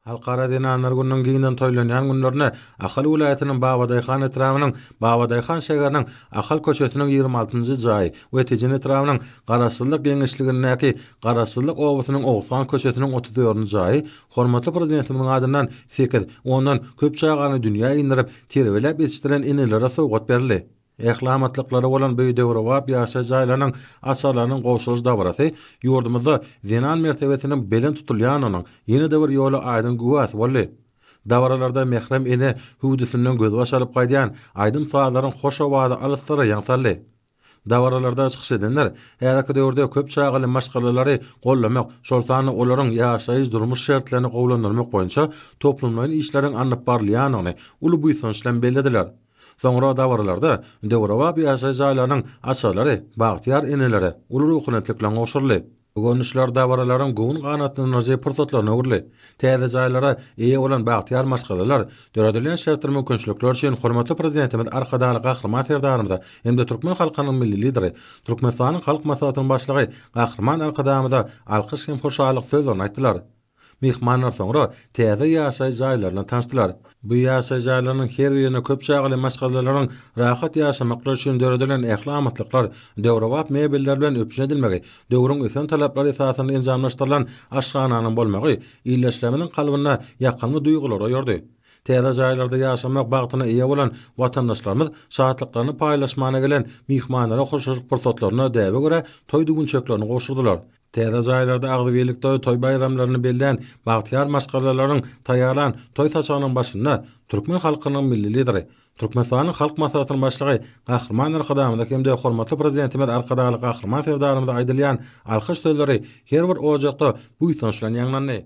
Halkara zenanlar gününiň giňden toýlanýan günlerinde Ahal welaýatynyň Babadaýhan etrabynyň Babadaýhan şägeriniň Ahal köçesiniň 26-njy jaýy we Tejen etrabynyň Garaşsyzlyk geňeşligindäki Garaşsyzlyk obasynyň Oguzhan köçesiniň 34-nji jaýy hormatly Prezidentimiziň adyndan sekiz, ondan köp çagany dünýä indirip, terbiýeläp ýetişdiren enelere sowgat berildi. Ähli amatlyklary bolan bu döwrebap ýaşaýyş jaýlarynyň açarlarynyň gowşurylyş dabarasy ýurdumyzda zenan mertebesiniň belent tutulýandygynyň ýene-de bir ýola aýdyň güwäsi boldy. Dabaralarda mährem ene hüwdüsinden gözbaş alyp gaýdýan aýdym-sazlaryň hoş owazy alyslara ýaň saldy. Dabaralarda çykyş edenler häzirki döwürde köp çagaly maşgalalary goldamak, şol sanda olaryň ýaşaýyş-durmuş şertlerini gowulandyrmak boýunça toplumlaýyn işleriň alnyp barylýandygyny uly buýsanç bilen bellediler. Soňra dabaralarda döwrebap ýaşaýyş jaýlarynyň açarlary bagtyýar enelere uly ruhubelentlik bilen gowşuryldy. Bu görnüşler dabaralaryň göwün ganatlandyryjy pursatlaryna öwrüldi. Täze jaýlara eýe bolan bagtyýar maşgalalar döredilýän şertdir mümkinçilikler üçin hormatly Prezidentimiz Arkadagly Gahryman Serdarymyza hem-de türkmen halkynyň Milli Lideri, Türkmenistanyň Halk Maslahatynyň Başlygy Gahryman Arkadagymyza alkyş hem hoşallyk sözlerini aýtdylar. Myhmanlar soňra täze ýaşaýyş jaýlary bilen tanyşdylar. Bu ýaşaýyş jaýlarynyň her birinde köp çagaly maşgalalaryň rahat ýaşamaklary üçin döredilen ähli amatlyklar, döwrebap mebeller bilen üpjün edilmegi, döwrüň ösen talaplary esasynda enjamlaşdyrylan aşhananyň bolmagy ildeşlerimiziň kalbynda ýakymly duýgulary oýardy. Täze jaýlarda ýaşamak bagtyna eýe bolan watandaşlarymyz şatlyklaryny paýlaşmana gelen myhmanlara hoşlaşyk pursatlarynda däbe görä toý düwünçeklerini gowşurdylar. Täze jaýlarda agzybirlikde toý baýramlaryny bellän bagtyýar maşgalalaryň taýýarlan toý saçagynyň başynda türkmen halkynyň Milli Lideri, Türkmenistanyň Halk Maslahatynyň Başlygy Gahryman Arkadagymyza hem-de hormatly Prezidentimiz Arkadagly Gahryman Serdarymyza aýdylýan alkyş sözleri her bir ojakda buýsanç bilen ýaňlandy.